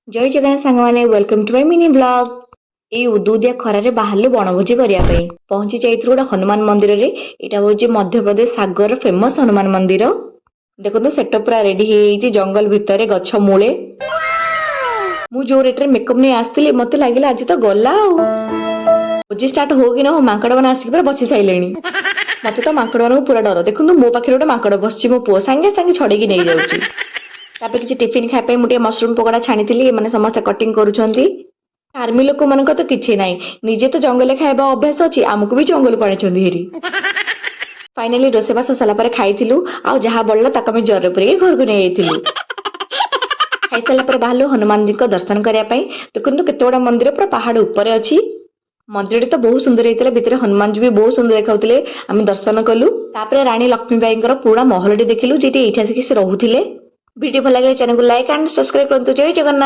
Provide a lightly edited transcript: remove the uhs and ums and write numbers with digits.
ଜୟ ଜଗନ୍ନାଥ ସାଙ୍ଗମାନେ, welcome to my mini vlog। ଏଇ ଉଦୁଉଦିଆ ଖରାରେ ବାହାରିଲୁ ବଣଭୋଜି କରିବା ପାଇଁ। ପହଞ୍ଚି ଯାଇଥିଲୁ ଗୋଟେ ହନୁମାନ ମନ୍ଦିରରେ। ଏଇଟା ହଉଛି ମଧ୍ୟପ୍ରଦେଶ ସାଗରର ଫେମସ ହନୁମାନ ମନ୍ଦିର। ଦେଖନ୍ତୁ, ସେଟଅପ୍ ପୁରା ରେଡି ହେଇଯାଇଛି ଜଙ୍ଗଲ ଭିତରେ ଗଛ ମୂଳେ। ମୁଁ ଯୋଉ ରେଟରେ ମେକଅପ୍ ନେଇ ଆସିଥିଲି, ମତେ ଲାଗିଲା ଆଜି ତ ଗଲା। ଆଉ ଭୋଜି ଷ୍ଟାର୍ଟ ହଉ କି ନ ହଉ, ମାଙ୍କଡ ମାନେ ଆସିକି ପୁରା ବସି ସାରିଲେଣି। ମତେ ତ ମାଙ୍କଡ ମାନଙ୍କୁ ପୁରା ଡର। ଦେଖନ୍ତୁ, ମୋ ପାଖରେ ଗୋଟେ ମାଙ୍କଡ ବସିଛି, ମୋ ପୁଅ ସାଙ୍ଗେ ସାଙ୍ଗେ ଛଡେଇକି ନେଇଯାଉଛି। ତାପରେ କିଛି ଟିଫିନ ଖାଇବା ପାଇଁ ମୁଁ ଟିକେ ମସରୁମ ପକୋଡା ଛାଣିଥିଲି। ଏମାନେ ସମସ୍ତେ କଟିଂ କରୁଛନ୍ତି। ଆର୍ମି ଲୋକମାନଙ୍କର ତ କିଛି ନାହିଁ, ନିଜେ ତ ଜଙ୍ଗଲରେ ଖାଇବା ଅଭ୍ୟାସ ଅଛି, ଆମକୁ ବି ଜଙ୍ଗଲକୁ ଆଣିଛନ୍ତି ହେରି। ଫାଇନାଲି ରୋଷେଇବାସ ସରିଲା ପରେ ଖାଇଥିଲୁ। ଆଉ ଯାହା ବଳିଲା, ତାକୁ ଆମେ ଜରିରେ ପୁରେଇକି ଘରକୁ ନେଇଯାଇଥିଲୁ। ଖାଇସାରିଲା ପରେ ବାହାରିଲୁ ହନୁମାନଜୀଙ୍କ ଦର୍ଶନ କରିବା ପାଇଁ। ଦେଖନ୍ତୁ, କେତେ ବଡ ମନ୍ଦିର, ପୁରା ପାହାଡ ଉପରେ ଅଛି। ମନ୍ଦିରଟି ତ ବହୁତ ସୁନ୍ଦର ହେଇଥିଲା। ଭିତରେ ହନୁମାନଜୀ ବି ବହୁତ ସୁନ୍ଦର ଦେଖାଉଥିଲେ। ଆମେ ଦର୍ଶନ କଲୁ। ତାପରେ ରାଣୀ ଲକ୍ଷ୍ମୀବାଇଙ୍କର ପୁରୁଣା ମହଲଟି ଦେଖିଲୁ, ଯେଠି ଏଇଠି ଆସିକି ସେ ରହୁଥିଲେ। ଭିଡିଓ ଭଲ ଲାଗିଲେ ଚ୍ୟାନେଲକୁ ଲାଇକ୍ ଆଣ୍ଡ ସବସ୍କ୍ରାଇବ କରନ୍ତୁ। ଜୟ ଜଗନ୍ନାଥ।